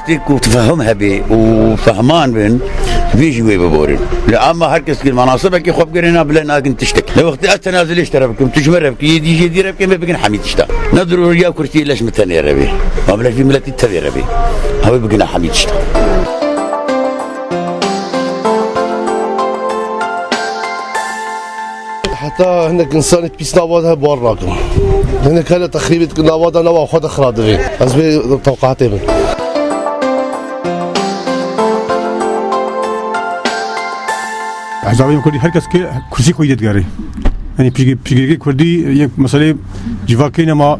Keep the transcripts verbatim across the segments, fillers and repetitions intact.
Tê ku fehim hebe û fehman bin, vê jî wê biborin. Lê ama her kes ki manasibekê xwe bigirê, na bile nakin tiştek. Lê wextê ez tenazilê ji te re bikim, tu ji me re bikî, yê dî jê dî re bikin, me bikin hemî tişta. Ne dirû ya kursiyê leş min tenê re bê. Ma bile vî miletî tevê re bê. Hewê bigina hemî tişta. Heta hinek insanê pîs nava de bar nakim. Hinek hele texrîbê dikin nava de, nava xwe de xira divê. Ez vê tewqehatê min. Hezabê Kurdî her kes ke kursî xwe yê digerê. Yanî piştgir-, piştgirîkê Kurdî yek meselê civakê nema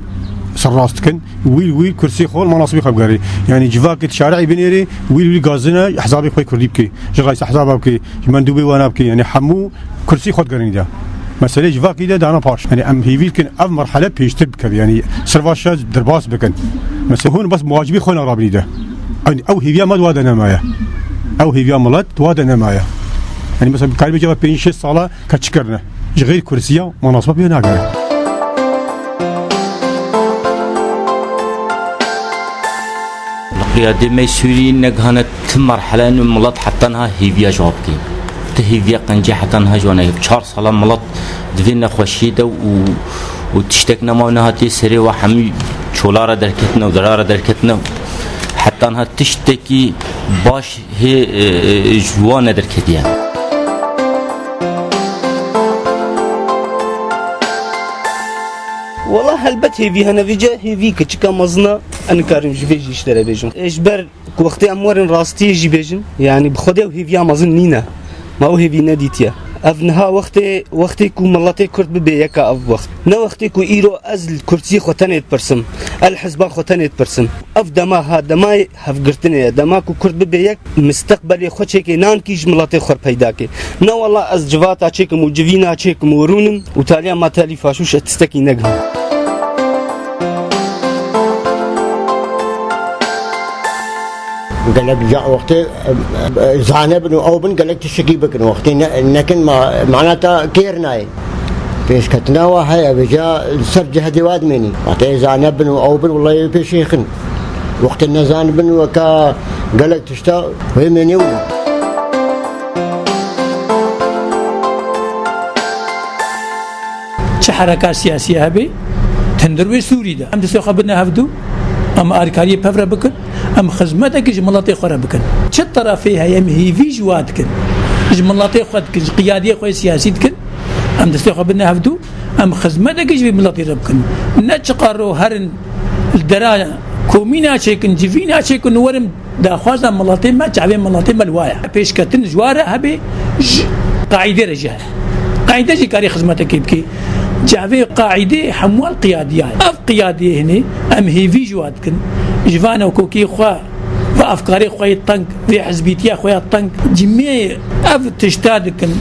serrast dikin. Wîl wîl kursî xwe, manasibî xwe bigerê. Yanî civakê di şarî binêrê, wîl wîl gazine hezabê xwe Kurdî bike. Ji xaysa hezaba bike, ji mendûbê wana bike. Yanî hemû kursî xwe digerînî de. Meselê civakî de dana paş. Yanî em hêvî dikin ev merhele pêştir bikeve. Yanî serva şer derbas bikin. Mesela hûn bes muwacibî xwe ne rabînî de. Yanî ew hêviya me di wa de nemaye. Ew hêviya milet di wa de nemaye. Yanî mesela karî bêje pêncî şêst sala ke çi kirine. Ji xeyr kursiya manasba pê nagere. Li qiyadê me Sûrî negihane ti merhele, û milet heta niha hêviya ji wan bike. Ti hêviya qencî heta niha ji wan heye. Çar sala milet di vê nexweşiyê de û, û tiştek nema û nehatiye serê we, hemî çola re derketine û dera re derketine. Heta niha tiştekî baş hê, e, e, ji wan nederketiye. Wela helbet hêvî hene vêce, hêvî kiçika mezin e, ez nikarim ji vê jî ji te re bêjim. E, ji ber ku wextê em werin rastiyê jî bêjin, yanî bi Xwedê ew hêviya mezin nîne. Ma ew hêvî nedîtiye. Ev niha wextê, wextê ku miletê Kurd bibe yeka ev wext. Ne wextê ku îro ez li kursiyê xwe tenê dipirsim, ez li hizba xwe tenê dipirsim. Ev dema ha, demay hevgirtinê ye. Dema ku Kurd bibe yek, misteqbelê xwe çêkê, nankî ji miletê xwe peyda kê. Ne wela ez civata çêkim û civîna çêkim û rûnim û taliya ma talî faşûş ez tistekî negiham. Gelek ca wextê, e, e, zane bin û ew bin gelek tiştekî bikin. Wextê ne, nekin ma, mana ta kêr nayê. Pêşketina wa heye, vêca li ser cihedê wa dimênî. Wextê zane bin û ew bin, wellahî pêşê xin. Wextê nezan bin weka gelek tişta wê mênê win. Çi hereka siyasî hebe, tendir wê Sûrî de. Em destê xwe bidine hevdû, em alîkariyê pev re bikin, em xizmetekî ji miletê xwe re bikin. Çi terefê heye, em hêvî ji wa dikin. Ji miletê xwe dikin, ji qiyadiyê xwe siyasî dikin. Em destê xwe bidine hevdû, em xizmetekî ji vê miletê re bikin. Ne çiqar ro herin li dera komîna çêkin, civîna çêkin û werin daxwaza miletê me, çavê miletê me li wa ye. Pêşketin ji wa re hebe, ji qaîdê re jî heye. Qaîde jî karê xizmetekê bike. Çavê qaîdê hemû qiyadiya ye. Ev qiyadiyê hinê em hêvî ji wa dikin. Ji van ew kokê xwe ve afkarê xwe yê teng, vê hizbîtiya xwe ya teng, cimê ev tişta dikin.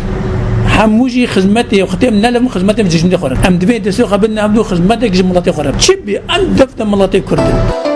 Hemû jî xizmetê xwe têm ne li xizmetê ji jinê xwe re. Em divê destê xwe bidin hevdû xizmetek ji miletê xwe re. Çi bî em def de miletê Kurd in.